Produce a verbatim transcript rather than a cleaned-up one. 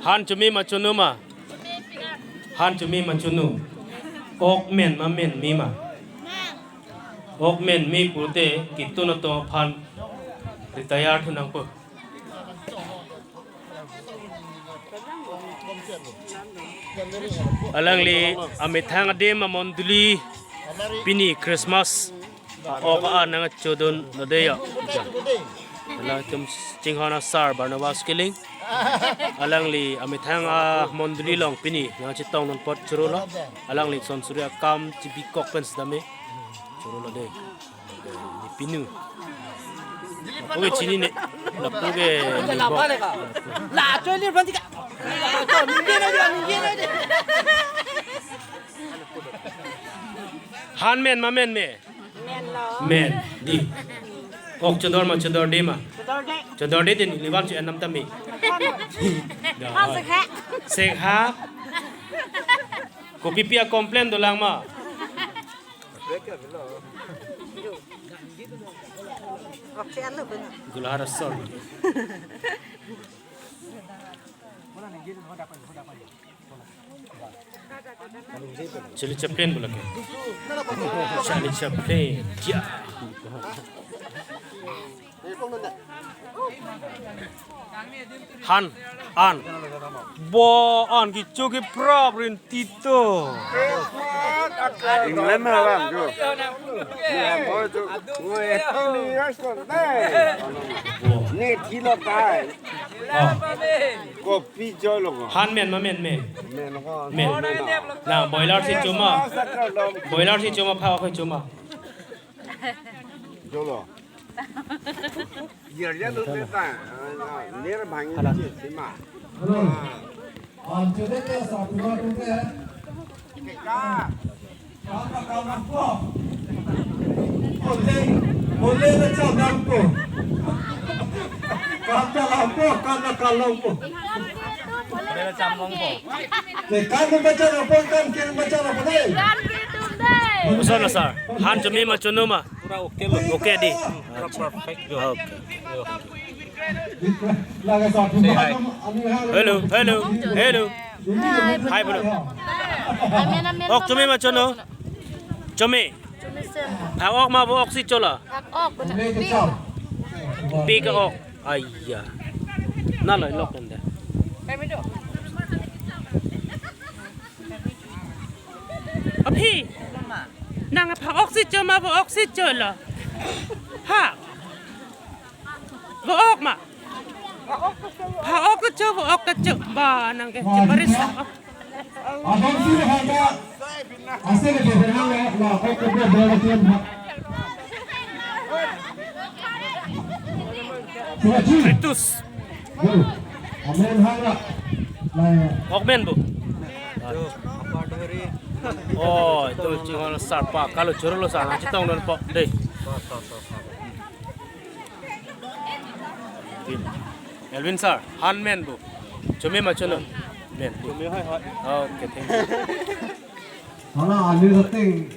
Han chome ma chono ma? Han chome ma chono? Ok men ma menme ma? Ok menme pulote kitun atum aphan retire thu nangpo. Alangli amethang adim amondoli pini Christmas ok an nangchodun lo dei ya. Alangtum chinghon asar Barnabas Killing. Alangli amethang amondoli along pini nangchetongdun apot choro lo. Alangli son suri akam chibikok pen sitame choro lo dei. Ni pinu. Lapu ke chinine. Lapu ke ni bok. La, choli berhenti ka. Nunggu aja, nunggu aja. Han men ma menme? Men lo. Men, dei. Ok chodor ma chodorde ma? Chodorde. Chodorde dei, neli van cho-en nam tame. Ha, sekha. Sekha. Kopipi a-complain dolang ma? Gulhara song. Charlie Chaplin bola ke. Charlie Chaplin. Ya. Han, an. Bo an kicho kiprap rin tito. England na lang jo. Ni han bo jo. Woi, ni ras kon dei. Bo. Ni thilo kai. Oh. Kopi jo lo ko. Han men ma menme? Men lo ko. Men. Na boiler si cho ma. Boiler si cho ma, pha ko cho ma. Jo lo. Yer ya lo te ta. Ner bhang hala. Che sima. Hello. Anchorete sa pura tu ke. Ka. Kam ta kam nangpo. Ole, ole na chau nangpo. Kam ta nangpo, kam ta kam nangpo. Ole na cham nangpo. Te kam ta chau nangpo, kam ke ta chau nangpo dei. Uson na sir. Han chome ma chono ma? Pura okay lo. Okay dei. Pura perfect jo. Okay. Say hi. Hello, hello, hello. Hi, bro. Amen, amen. Ok chome ma chono? Chome. Chome sen. Phak-ok ma vo-ok si cholo? Phak-ok, bana. Pi ka-ok. Aiya. Na lo lok kan da. Kami do. Aphi. Nang phak-ok si cho ma vo-ok si cholo? Ha. Vo-ok ma. Phak-ok cho, vo-ok cho. Ba nang ke cheparis. Abang si handa. Ase ke de handa la ok ke de de ke. Fritus. Amen hanga. Lai. Ok men bu. Oh, itu chinghon sar pa. Kalau choro lo sana chetongdun po dei. Elvin sir, han men bu. Chome ma chono? Men. Chome hai hai. Okay, thank you. Hala, ali rating.